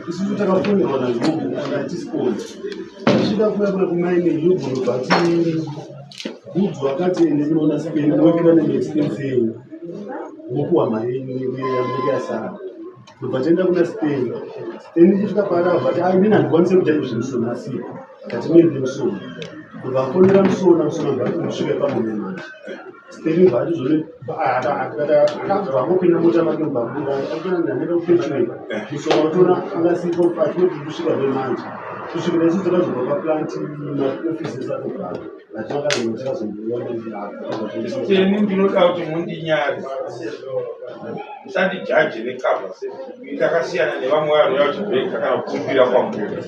Isusu takafonerwa naZhubu akatisponsor. Tichida kuuya kuna kumaini Zhubu ndobva ati Gudzu akati ende kunoona Spain wekera nemaexpense yenyu mopuwa mari yenyu yamunenge yasara. Ndobva taenda kuna Spain. Spain tichisvika paari abva ati inini handikwanise kuita izvi Musona asipo. Ndati muende Musona. Ndobva afonera Musona, Musona ndobva ati kusvika ipapo manje. Stephen bva achizone akabva angopinda mota make mubva abuda akutona ndaneta kupechwei musoro watona angasipo patinoti kusvika zvemanje kusvikira isu takazobva paplant maoffices atogara hatina kana munhu takazomboona. Ini ndinoda kuti mundinyare, musandijaje nekavha takasiyana nevamwe vanouya vachibheka kana kukumbira kwamuri.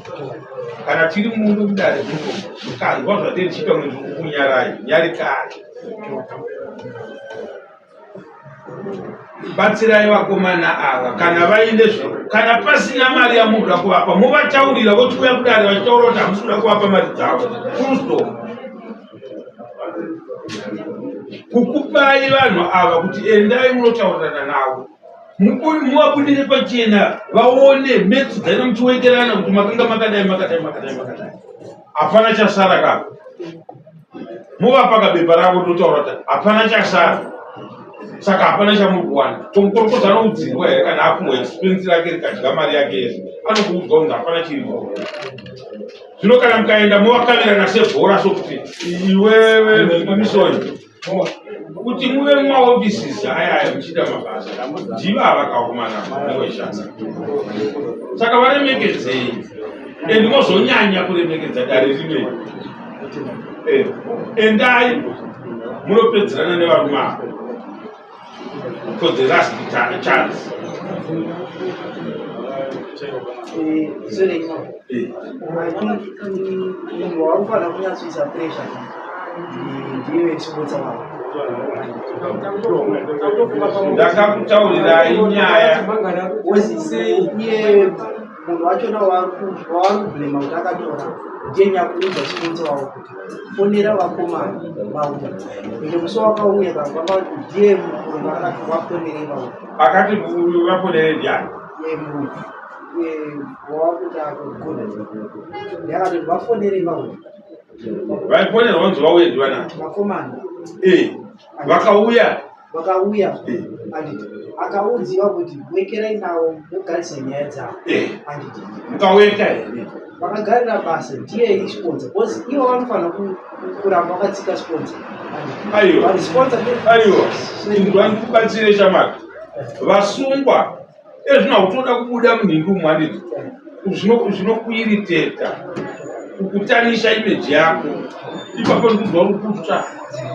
Kana tiri muno mudare muno, mukanzwa zvatiri tichiita kunge tiri kukunyarai, nyarikai, batsirai vakomana ava. Kana vaine zvo, kana pasina mari yamunoda kuvapa, muvataurira, vochiuya kudare vachitaura kuti hamusi kuda kuvapa mari dzavo, full stop. Kukupai vanhu ava kuti endai munotaurirana navo, muvabudire pachena, vaone metsi dzaino muchiwekerana kuti makanga makadai, makadai, makadai, makadai, hapana chasara ka. Muvapa kabepa ravo rinotaura kuti hapana chasara, saka hapana chamuri kuwana. Tomukorokoza anoudzirwa here? Kana apuhwa expense rake rikadya mari yake yese, anokuudzwa kunzi hapana chiripo. Zvino kana mukaenda movakavirana sebhora, sokuti iwewe misoni kuti muve mumaoffices aya aya muchiita mabasa, ndiva vakaomana neweshanda, saka varemekedzei and mozonyanya kuremekedza dare rinei. Endai munopedzerana nevarume ava for the last chance. Sorry, I think munhu wakufanira kunyatsoisa pressure ndiye sponsor wavo. Ndakakutaurirai nyaya. Iye munhu wachona wavari kublema kuti akatora ndiye nyakuudza sponsor wavo kuti fonera vakomana vauya, ende musi wakauya kavanga ndiye munhu akati vafonerei vauya. Akati vafonere ndiani? Munhu wawakuti akugona ndakati vafonerei vauya. Vaifonerwa kunzi vauye ndivanani? Vakomana. Vakauya. Vakauya, anditi akaudziwa kuti wekerai navo mugarise nyaya dzavo, anditi? Mukaweka here? Vakagarira basa ndiye sponsor, because ivo vanofanira kuramba vakatsika sponsor. Aiwa. But sponsor Aiwa, inzwa ndikubatsire shamwari. Vasungwa ezvino hautoda kubuda munhingi umu, handiti? Zvinokuiriteta, kukutanisha image yako ipapo, ndikuzwa uri kutsva,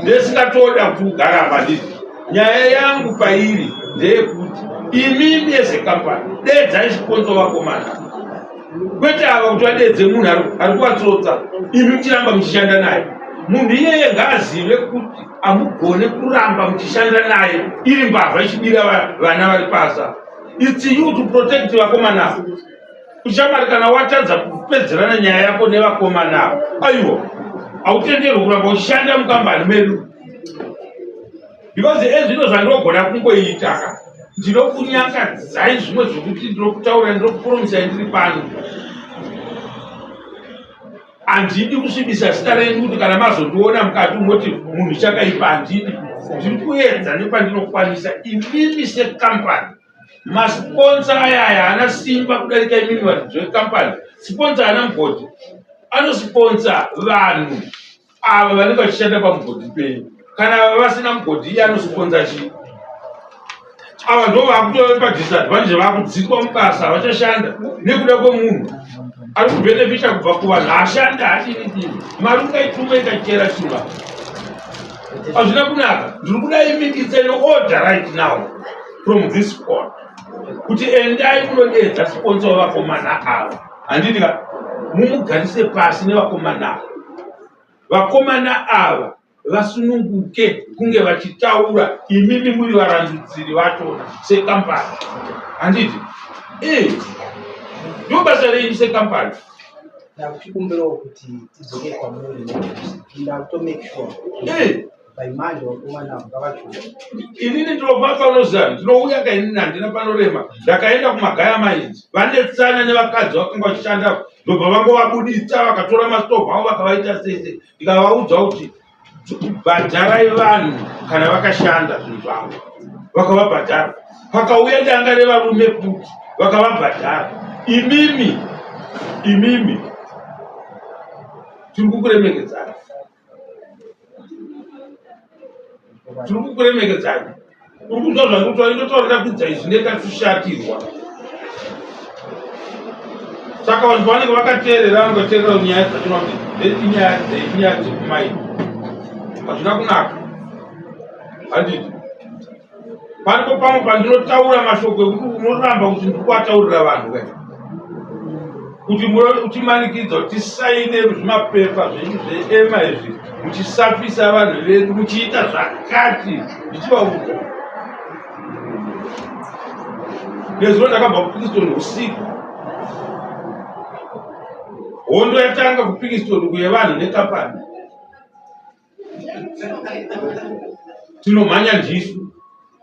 ndesingatoda kuti ugare apa, handiti? Nyaya yangu pairi ndeyekuti imimi as a company deedzai sponsor vakomana, kwete ava kuti vadeedze munhu ari kuvatsotsa, imi muchiramba muchishanda naye. Munhu iyeye ngaazive kuti hamugone kuramba muchishanda naye iri mbavha ichibira vana vari pasa. It's you to protect vakomana ava. Ushamwari, kana watadza kupedzerana nyaya yako nevakomana ava, aiwa, hautenderwi kuramba uchishanda mukambani medu, because ezvino zvandinogona kungoita ka, ndinokunyangadzai zvimwe zvekuti ndinokutaurira, ndinokupromisai ndiri pano, handidi kusvibisa zita renyu kuti kana mazondiona mukati moti munhu chakaipa. Handidi. Ndiri kuedza nepandinokwanisa. Imimi sekampani, masponsor aya aya haana simba kudarika imimi varidzi vekampani. Sponsor haana mugodhi, anosponsa vanhu ava vanenge vachishanda pamugodhi penyu. Kana ava vasina mugodhi, iye anosponsa chii? Ava ndo vakutove padisadvantage, vakudzikwa mubasa, havachashanda nekuda kwemunhu ari kubhenefita kubva kuvanhu. Hashanda, hadini dini, mari ungaituma ikachera chuma, hazvina kunaka. Ndiri kuda imikitsa ino order right now from this court kuti endai munodedza sponsor wavakomana ava, handiti ka? Mumugarise pasi nevakomana ava, vakomana ava vasununguke kunge vachitaura, imimi muri varandudziri vachona sekampani, handiti? Ndo basa renyu sekampani. Ndakuchikumbirawo kuti tidzoke kwamuri, ndakuto make sure. By manje vakomana ava ngavatsvuke. Inini ndinobva panoziva ndinouya ka inini handina panorema. Ndakaenda kumagaya mines vanetsana nevakadzi vakanga vachishanda ndobva vangovabuditsa vakatora mastovhu avo vakavaita sese ndikavaudza kuti bhadharai vanhu kana vakashanda zvinhu zvavo vakavabhadhara pakauya danga revarume futi vakavabhadhara imimi imimi tiri kukuremekedzai tiri kukuremekedzai uri kunzwa zvandikutaura indotaura ndapidza izvi ndekatushatirwa saka vanhu pavanenge vakateerera vanongoteerera nyaya dzachona kuti inyaya dzei inyaya dzekumai hazvina kunaka handiti paripo pamwe pandinotaura mashoko ekuti unoramba kuti ndiri kuataurira vanhu kai kuti utimanikidza kuti tisaine zvimapepa zvenyu zveema izvi muchisafisa vanhu vedu muchiita zvakati ndichivaudza nezuro ndakabva kupikiston usiku hondo yatanga kupikiston kuyevanhu nekapani tinomhanya ndisu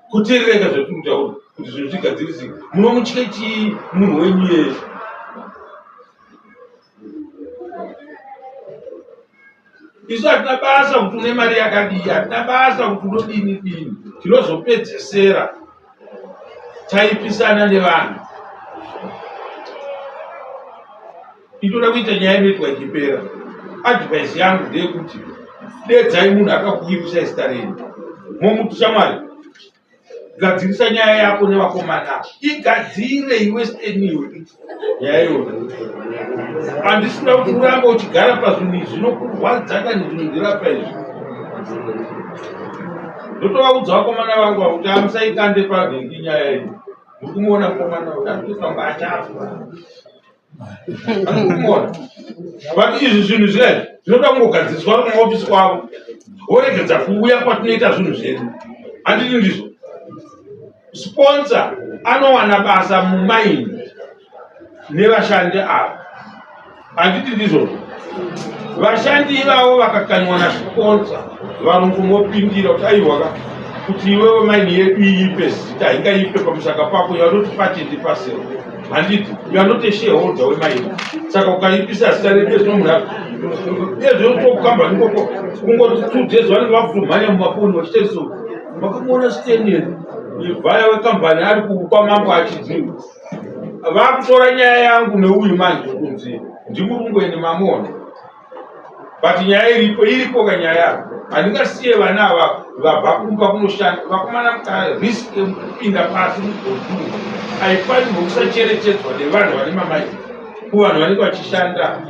kuteerereka zvatiri kutaura kuti zvinhu zvigadzirisike munomutye chii munhu wenyu yeye isu hatina basa kuti une mari yakadii hatina basa kuti unodini dini tinozopedzesera taipisana nevanhu itoda kuita nyaya inoitwa ichipera advice yangu ndeyekuti dedzai munhu akakuipisai zita renyu momuti shamwari gadzirisa nyaya yako nevakomana igadzire iwe steniwe nyaya iyoyo handisina kuti urambe uchigara pazvinhu izvi zvinokurwadza kani zvinondirapa izvi ndotovaudza vakomana vangu vakuti amusaikande panhingi nyaya iyi muri kumuona mukomana uyu arikutoita achafa But izvi zvinhu zviya zvinoda kungogadziriswa kumaofisi kwavo voregedza kuuya kwatinoita zvinhu zvedu handiti ndizvo sponsor anowana basa mumaini nevashandi ava handiti ndizvozvo vashandi ivavo vakakanywa nasponsor varungu mopindira kuti aiwaka kuti iwewe maini yedu iipe zita haingaipe pamusaka pako yavanoti patende pasero handiti you are not a shareholder wemaini saka ukaipisa zita redu ezvino munhu ezvinotokukambani ikoko kungoti 2 days vanenge vakutomhanya mumafoni vachiita so makamuona stanley vaya wekambani ari kwamambo achidziwa vakutora nyaya yangu neuyu manje kunzi ndimurungweni mamuona but nyaya iripo iripo ka nyaya handingasiye vana ava vabva kumba kunoshanda vakomana mukarisk kupinda pasi mugoduu haifanirwe kusacherechedzwa nevanhu vane mamai kuvanhu vanenge vachishanda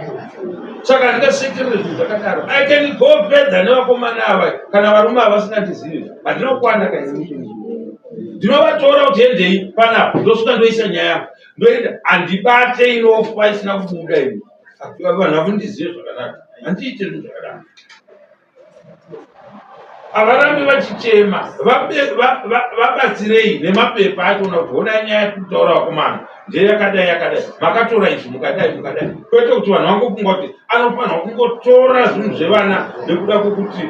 saka handingasekerere zvinhu zvakadaro i can go further nevakomana ava kana varume ava vasingandizivi handina kukwana kaini ndinovatora kuti hendei panapa ndosvika ndoisa nyaya yangu ndoenda handibate inofa isina kubuda ini vanhu havondizive zvakanaka handiite zvinhu zvakadaro havarambi vachichema vabatsirei nemapepa achona kuti honai nyaya yatiri kutaura vakomana ndeyakadai yakadai makatora izvi mukadai mukadai kwete kuti vanhu vangofunga kuti anofanirwa kungotora zvinhu zvevana nekuda kwekuti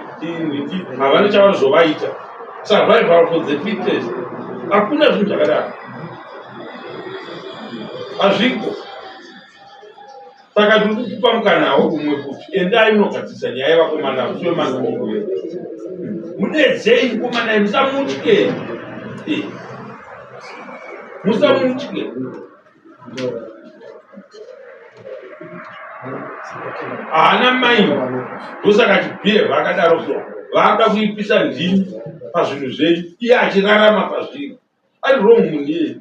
havana chavanozovaita survival for the fittest hakuna zvinhu zvakadaro hazviko saka tiri kukupa mukanawo umwe kuti endai munogadzirisa nyaya yevakomana musi wemanouye mudedzei mukomana musamutye eh. musamutye haana mai ndosaka chibhehwa akadaro so vakuda kuipisa ndimi pazvinhu zvenyu iye achirarama pazviri ari wrong munhu iyeye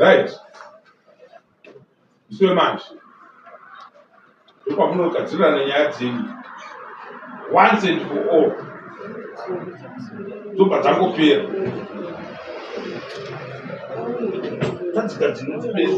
right musi wemanje ndopamunogadzirana nyaya dzenyu once and for all dzobva dzangopera tadzigadzirira dzipera.